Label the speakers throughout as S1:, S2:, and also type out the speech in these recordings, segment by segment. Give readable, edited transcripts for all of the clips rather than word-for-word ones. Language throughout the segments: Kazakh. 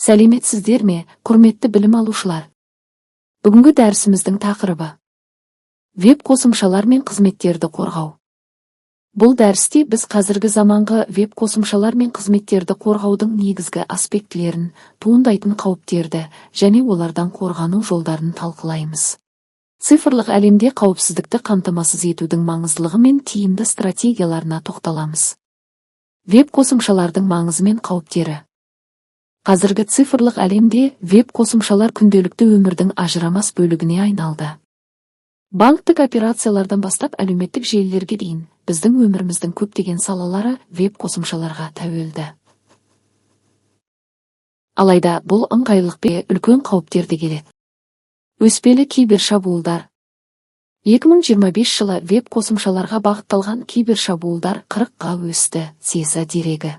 S1: Сәлеметсіздер ме, құрметті білім алушылар! Бүгінгі дәрісіміздің тақырыбы: веб қосымшалар мен қызметтерді қорғау. Бұл дәрісте біз қазіргі заманғы веб қосымшалар мен қызметтерді қорғаудың негізгі аспектілерін, туындайтын қауіптерді және олардан қорғану жолдарын талқылаймыз. Цифрлық әлемде қауіпсіздікті қамтамасыз етудің маңыздылығы мен тиімді стратегияларына тоқталамыз. Веб қосымшалардың маңызы мен қауіптері. Қазіргі цифрлық әлемде веб қосымшалар күнделікті өмірдің ажырамас бөлігіне айналды. Банктік операциялардан бастап әлеуметтік желілерге дейін біздің өміріміздің көптеген салалары веб қосымшаларға тәуелді. Алайда бұл ыңғайлылықпен үлкен қауіптер де келеді. Өспелі кибершабуылдар. 2025 жылы веб қосымшаларға бағытталған кибершабуылдар 40-ға өсті, CISA дерегі.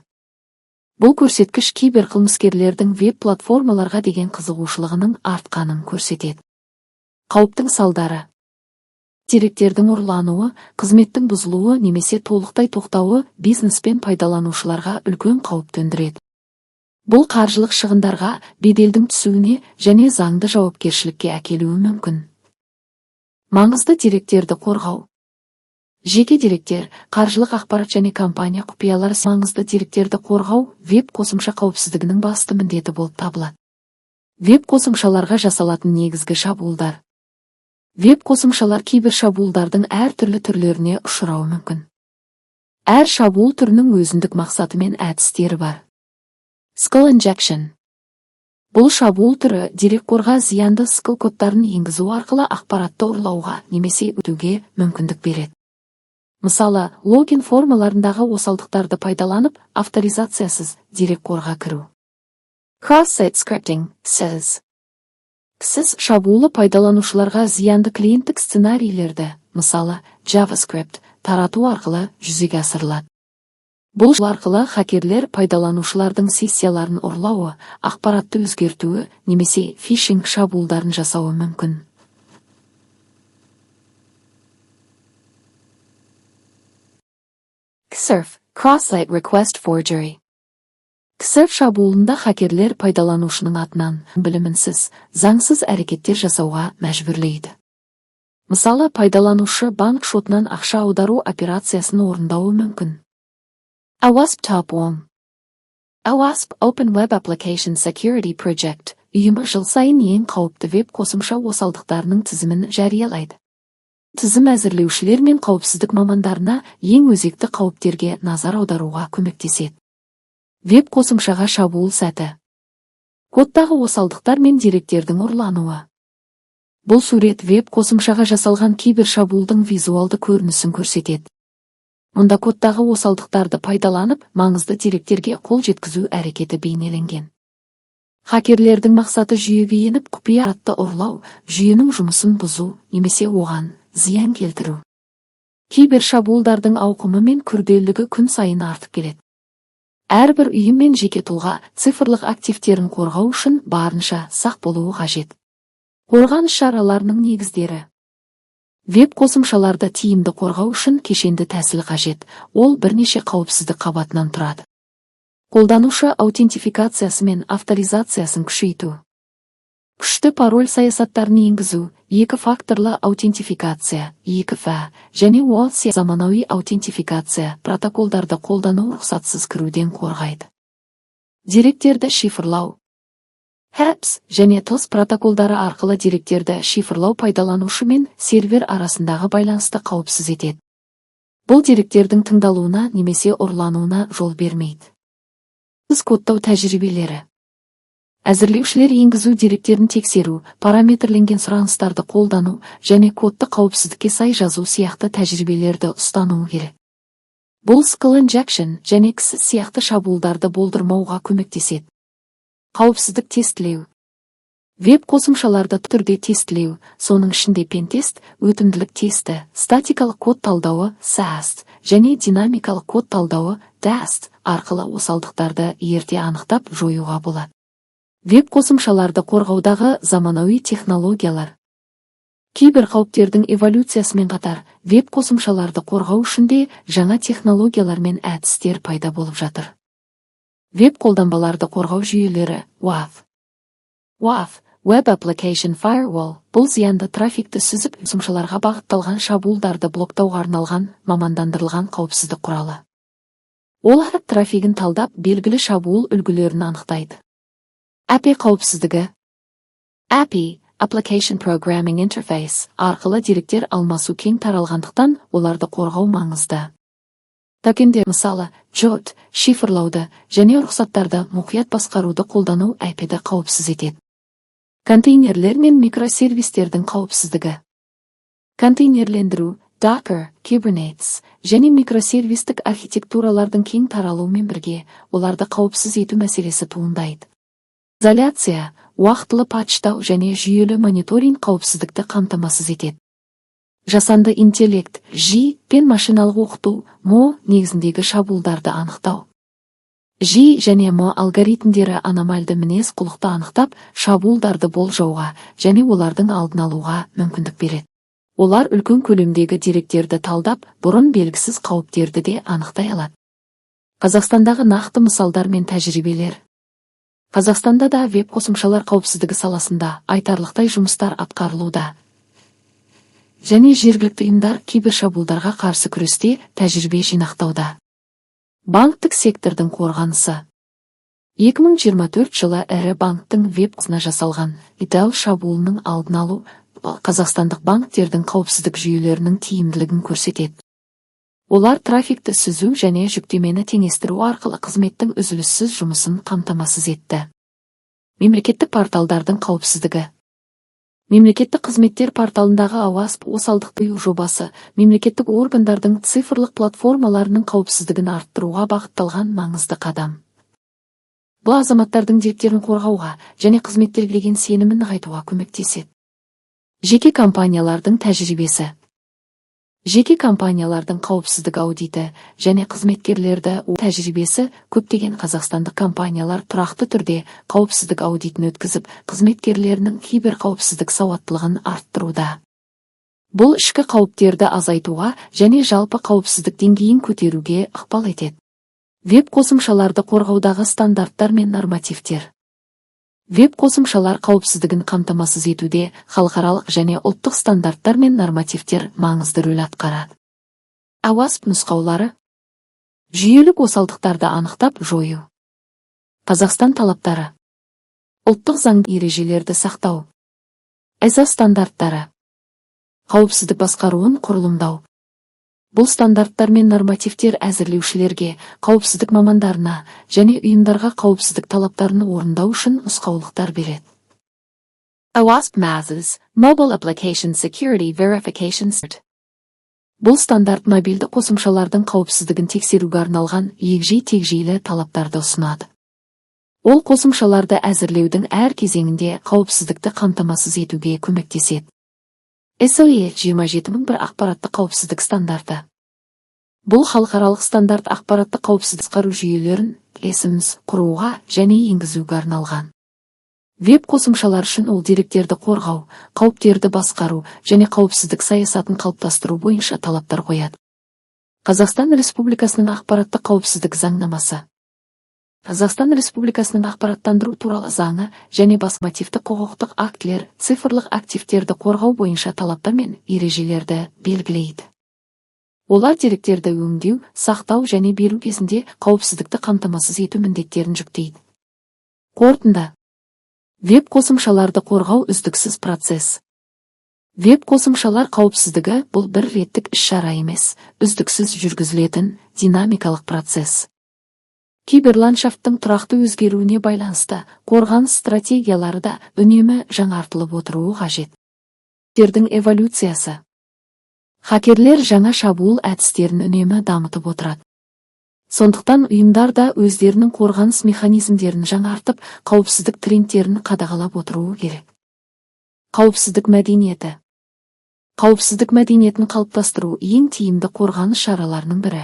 S1: Бұл көрсеткіш киберқылмыскерлердің веб платформаларға деген қызығушылығының артқанын көрсетеді. Қауіптің салдары: деректердің ұрлануы, қызметтің бұзылуы немесе толықтай тоқтауы бизнес пен пайдаланушыларға үлкен қауіп төндіреді. Бұл қаржылық шығындарға, беделдің түсуіне және заңды жауапкершілікке әкелуі мүмкін. Маңызды деректерді қорғау. Жеке деректер, қаржылық ақпарат және компания құпиялары. Маңызды деректерді қорғау веб қосымша қауіпсіздігінің басты міндеті болып табылады. Веб қосымшаларға жасалатын негізгі шабуылдар. Веб қосымшалар кибершабуылдардың әртүрлі түрлеріне ұшырауы мүмкін. Әр шабуыл түрінің өзіндік мақсаты мен әдістері бар. SQL injection. Бұл шабуыл түрі дерекқорға зиянды SQL кодтарын енгізу арқылы ақпаратты ұрлауға немесе өтуге мүмкіндік береді. Мысалы, логин формаларындағы осалдықтарды пайдаланып, авторизациясыз дерекқорға кіру. Cross-site scripting, XSS. XSS шабуылы пайдаланушыларға зиянды клиенттік сценарийлерді, мысалы, JavaScript, тарату арқылы жүзеге асырылады. Бұл арқылы хакерлер пайдаланушылардың сессияларын ұрлауы, ақпаратты өзгертуі немесе фишинг шабуылдарын жасауы мүмкін. XSRF, Cross-Site Request Forgery. XSRF шабуылында хакерлер пайдаланушының атынан білімінсіз, заңсыз әрекеттер жасауға мәжбүрлейді. Мысалы, пайдаланушы банк шотынан ақша аудару операциясын орындауы мүмкін. OWASP Top 10. OWASP, Open Web Application Security Project ұйымы жыл сайын ең қауіпті веб қосымша осалдықтарының тізімін жариялайды. Тізім әзірлеушілер мен қауіпсіздік мамандарына ең өзекті қауіптерге назар аударуға көмектеседі. Веб қосымшаға шабуыл сәті. Кодтағы осалдықтар мен деректердің ұрлануы. Бұл сурет веб қосымшаға жасалған кибершабуылдың визуалды көрінісін көрсетеді. Мұнда кодтағы осалдықтарды пайдаланып, маңызды деректерге қол жеткізу әрекеті бейнеленген. Хакерлердің мақсаты жүйеге еніп, құпия ақпаратты ұрлау, жүйенің жұмысын бұзу немесе оған зиян келтіру. Кибершабуылдардың ауқымы мен күрделілігі күн сайын артып келеді. Әрбір ұйым мен жеке тұлға цифрлық активтерін қорғау үшін барынша сақ болуы қажет. Қорғаныс шараларының негіздері. Веб қосымшаларды тиімді қорғау үшін кешенді тәсіл қажет. Ол бірнеше қауіпсіздік қабатынан тұрады. Қолданушы аутентификациясы мен авторизациясын күшейту. Күшті пароль саясаттарын енгізу, екі факторлы аутентификация, 2FA, және OAuth заманауи аутентификация протоколдарды қолдану рұқсатсыз кіруден қорғайды. Деректерді шифрлау. HTTPS және TLS протоколдары арқылы деректерді шифрлау пайдаланушы мен сервер арасындағы байланысты қауіпсіз етеді. Бұл деректердің тыңдалуына немесе ұрлануына жол бермейді. Кодтау тәжірибелері. Әзірлеушілер енгізу деректерін тексеру, параметрленген сұраныстарды қолдану және кодты қауіпсіздікке сай жазу сияқты тәжірибелерді ұстануы керек. Бұл SQL injection және XSS сияқты шабуылдарды болдырмауға көмектеседі. Қауіпсіздік тестілеу. Веб қосымшаларды түрде тестілеу, соның ішінде пентест, өтімділік тесті, статикалық код талдауы, SAST, және динамикалық код талдауы, DAST, арқылы осалдықтарды ерте анықтап жоюға болады. Веб қосымшаларды қорғаудағы заманауи технологиялар. Киберқауіптердің эволюциясымен қатар, веб қосымшаларды қорғау үшін де жаңа технологиялар мен әдістер пайда болып жатыр. Веб қолданбаларды қорғау жүйелері, WAF. WAF, Web Application Firewall, бұл зиянды трафикті сүзіп, қосымшаларға бағытталған шабуылдарды блоктауға арналған мамандандырылған қауіпсіздік құралы. Ол хат трафигін талдап, белгілі шабуыл үлгілерін анықтайды. API қауіпсіздігі. API, Application Programming Interface, арқылы деректер алмасу кең таралғандықтан, оларды қорғау маңызды. Токендер, мысалы, JWT, шифрлауды және рұқсаттарды мұқият басқаруды қолдану API-ді қауіпсіз етеді. Контейнерлер мен микросервистердің қауіпсіздігі. Контейнерлендіру, Docker, Kubernetes және микросервистік архитектуралардың кең таралуымен бірге оларды қауіпсіз ету мәселесі туындайды. Изоляция, уақытылы патчтау және жүйелі мониторинг қауіпсіздікті қамтамасыз етеді. Жасанды интеллект, ЖИ пен машиналық оқыту, МО негізіндегі шабуылдарды анықтау. ЖИ және МО алгоритмдері аномальды мінез құлықты анықтап, шабуылдарды болжауға және олардың алдын алуға мүмкіндік береді. Олар үлкен көлемдегі деректерді талдап, бұрын белгісіз қауіптерді де анықтай алады. Қазақстандағы нақты мысалдар мен тәжірибелер. Қазақстанда да веб қосымшалар қауіпсіздігі саласында айтарлықтай жұмыстар атқарылуда. Және жергілікті ұйымдар кибершабуылдарға қарсы күресте тәжірибе жинақтауда. Банктік сектордың қорғанысы. 2024 жылы ірі банктің веб жасалған DDoS шабуылының алдын алу қазақстандық банктердің қауіпсіздік жүйелерінің тиімділігін көрсетеді. Олар трафикті сүзу және жүктемені теңестіру арқылы қызметтің үзіліссіз жұмысын қамтамасыз етті. Мемлекеттік порталдардың қауіпсіздігі. Мемлекеттік қызметтер порталындағы OWASP осалдықты жобасы мемлекеттік органдардың цифрлық платформаларының қауіпсіздігін арттыруға бағытталған маңызды қадам. Бұл азаматтардың деректерін қорғауға және қызметтерге деген сенімін нығайтуға көмектеседі. Жеке компаниялардың тәжірибесі. Жеке компаниялардың қауіпсіздік аудиті және қызметкерлерді тәжірибесі. Көптеген қазақстандық компаниялар тұрақты түрде қауіпсіздік аудитін өткізіп, қызметкерлерінің киберқауіпсіздік сауаттылығын арттыруда. Бұл ішкі қауіптерді азайтуға және жалпы қауіпсіздік деңгейін көтеруге ықпал етеді. Веб қосымшаларды қорғаудағы стандарттар мен нормативтер. Веб қосымшалар қауіпсіздігін қамтамасыз етуде халықаралық және ұлттық стандарттар мен нормативтер маңызды рөл атқарады. OWASP нұсқаулары. Жүйелік осалдықтарды анықтап, жою. Қазақстан талаптары. Ұлттық заңды ережелерді сақтау. ISO стандарттары. Қауіпсіздік басқаруын құрылымдау. Бұл стандарттар мен нормативтер әзірлеушілерге, қауіпсіздік мамандарына және ұйымдарға қауіпсіздік талаптарын орындау үшін нұсқаулықтар береді. OWASP MASVS, Mobile Application Security Verification. Бұл стандарт мобильді қосымшалардың қауіпсіздігін тексеруге арналған егжей-тегжейлі талаптарды ұсынады. Ол қосымшаларды әзірлеудің әр кезеңінде қауіпсіздікті қамтамасыз етуге көмектеседі. SOE 27001 ақпараттық қауіпсіздік стандарты. Бұл халықаралық стандарт ақпараттық қауіпсіздік басқару жүйелерін SMS құруға және енгізуге арналған. Веб қосымшалар үшін ол деректерді қорғау, қауіптерді басқару және қауіпсіздік саясатын қалыптастыру бойынша талаптар қояды. Қазақстан Республикасының ақпараттық қауіпсіздік заңнамасы. Қазақстан Республикасының ақпараттандыру туралы заңы және басқа нормативтік құқықтық актілер цифрлық активтерді қорғау бойынша талаптар мен ережелерді белгілейді. Олар деректерді өңдеу, сақтау және беру кезінде қауіпсіздікті қамтамасыз ету міндеттерін жүктейді. Қорытынды. Веб қосымшаларды қорғау үздіксіз процесс. Веб қосымшалар қауіпсіздігі бұл бір реттік іс-шара емес, үздіксіз жүргізілетін динамикалық процесс. Киберландшафттың тұрақты өзгеруіне байланысты қорғаныс стратегиялары да үнемі жаңартылып отыруы қажет. Тердің эволюциясы. Хакерлер жаңа шабуыл әдістерін үнемі дамытып отырады. Сондықтан ұйымдар да өздерінің қорғаныс механизмдерін жаңартып, қауіпсіздік трендтерін қадағалап отыруы керек. Қауіпсіздік мәдениеті. Қауіпсіздік мәдениетін қалыптастыру ең тиімді қорғаныс шараларының бірі.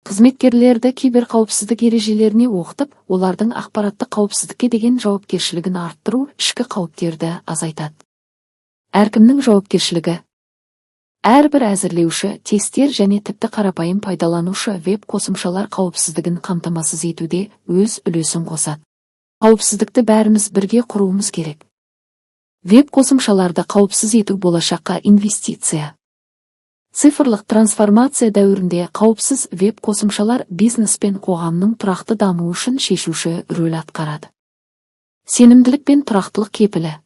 S1: Қызметкерлерді киберқауіпсіздік ережелеріне оқытып, олардың ақпараттық қауіпсіздікке деген жауапкершілігін арттыру ішкі қауіптерді азайтады. Әркімнің жауапкершілігі. Әрбір әзірлеуші, тестер және тіпті қарапайым пайдаланушы веб қосымшалар қауіпсіздігін қамтамасыз етуде өз үлесін қосады. Қауіпсіздікті бәріміз бірге құруымыз керек. Веб қосымшаларды қауіпсіз ету – болашаққа инвестиция. Цифрлық трансформация дәуірінде қауіпсіз веб қосымшалар бизнес пен қоғамның тұрақты дамуы үшін шешуші рөл атқарады. Сенімділік пен тұрақтылық кепілі.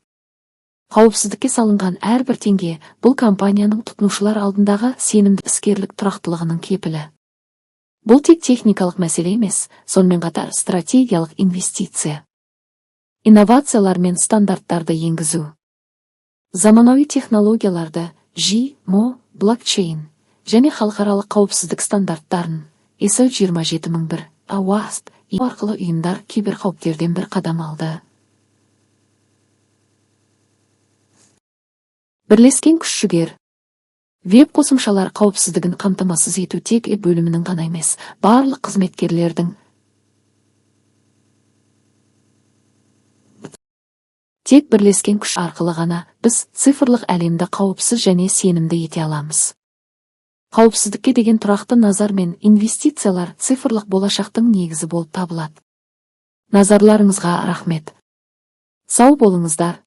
S1: Қауіпсіздікке салынған әрбір теңге – бұл компанияның тұтынушылар алдындағы сенімді іскерлік тұрақтылығының кепілі. Бұл тек техникалық мәселе емес, сонымен қатар стратегиялық инвестиция. Инновациялар мен стандарттарды енгізу. Заманауи технологияларды, ЖИ, МО, блокчейн және халықаралық қауіпсіздік стандарттарын ISO 27001, OWASP арқылы ұйымдар киберқауіптерден бір қадам алды. Бірлескен күш-жігер. Веб қосымшалар қауіпсіздігін қамтамасыз ету тек ІТ бөлімінің ғана емес, барлық қызметкерлердің. Тек бірлескен күш арқылы ғана біз цифрлық әлемді қауіпсіз және сенімді ете аламыз. Қауіпсіздікке деген тұрақты назар мен инвестициялар цифрлық болашақтың негізі болып табылады. Назарларыңызға рахмет. Сау болыңыздар.